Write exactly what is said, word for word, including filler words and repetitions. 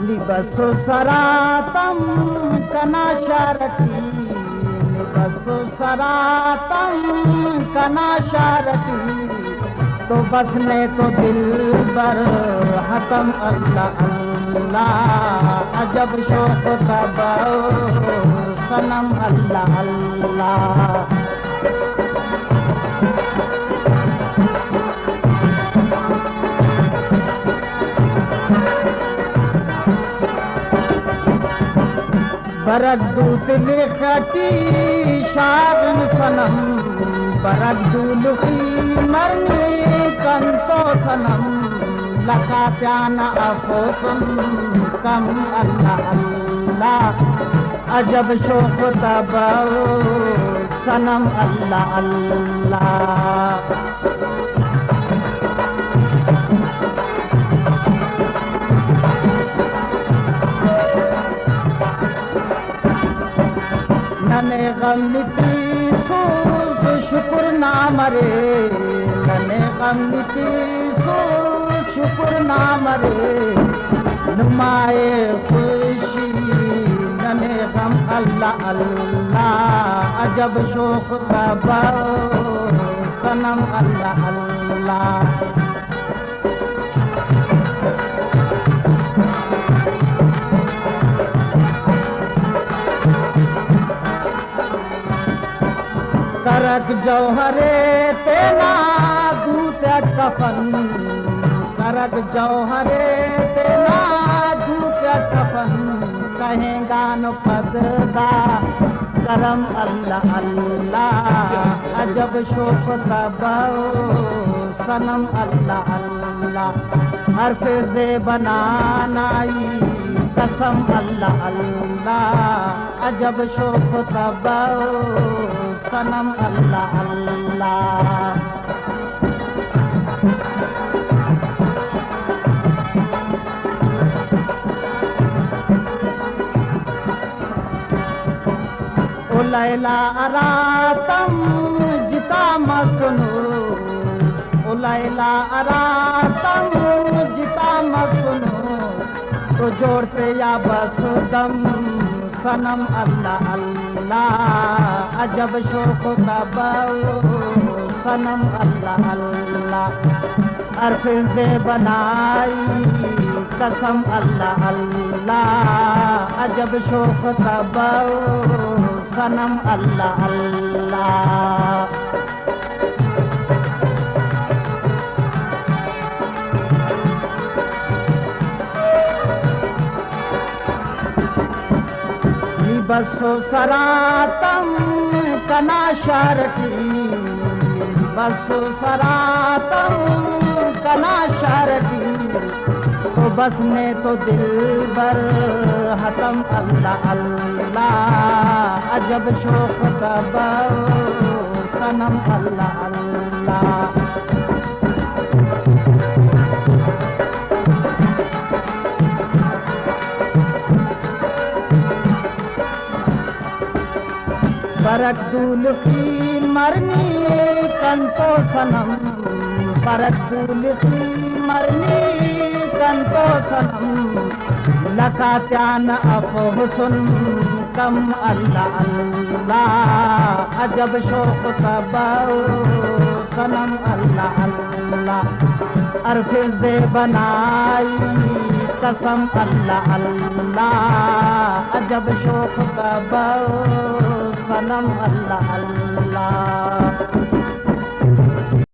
نی بسو سراتم کنا شار ٹی، نی بسو سراتم کنا شار ٹی، تو بس نے تو دلبر ختم۔ اللہ اللہ، عجب شوق طبع صنم، اللہ اللہ۔ برگ دو تلخ اٹی شاغن صنم، برگ دو لخی مرنی کنتو صنم، لکاتیان افوسن کم۔ اللہ اللہ، عجب شوق طبع صنم، اللہ اللہ۔ ننے غم ٹی سوز شکر نا مرے، ننے غم ٹی سوز شکر نا مرے، نمائے خوشی ننے غم۔ اللہ اللہ، عجب شوق طبع صنم، اللہ اللہ۔ کرک جوہرے تینا دوتے کفن، کرک جوہرے تینا دوتے کفن، کہینگان پد دا کرم۔ اللہ اللہ، عجب شوق طبع صنم، اللہ اللہ۔ حرف زیب نا نائی قسم، اللہ اللہ، عجب شوق طبع صنم، اللہ اللہ۔ او لیلا ہراتم جتا مسنو، او لیلا ہراتم جتا مسنو، تو جوڑ تے یا بس دم صنم، اللہ اللہ، عجب شوق طبع صنم، اللہ اللہ۔ حرف زیب نائی قسم، اللہ اللہ، عجب شوق طبع صنم، اللہ اللہ۔ نی بسو سراتم کنا شار ٹی، نی بسو سراتم کنا شار ٹی، تو بس نے تو دلبر ختم۔ اللہ اللہ، عجب شوق طبع صنم، اللہ اللہ۔ برک دولخی مرنی کنتو صنم، برک دولخی مرنی کنتو صنم، لکاتیان اف حسن کم۔ اللہ اللہ، عجب شوق طبع صنم، اللہ اللہ۔ حرف زیب نائی قسم، اللہ اللہ، عجب شوق طبع صنم، اللہ اللہ۔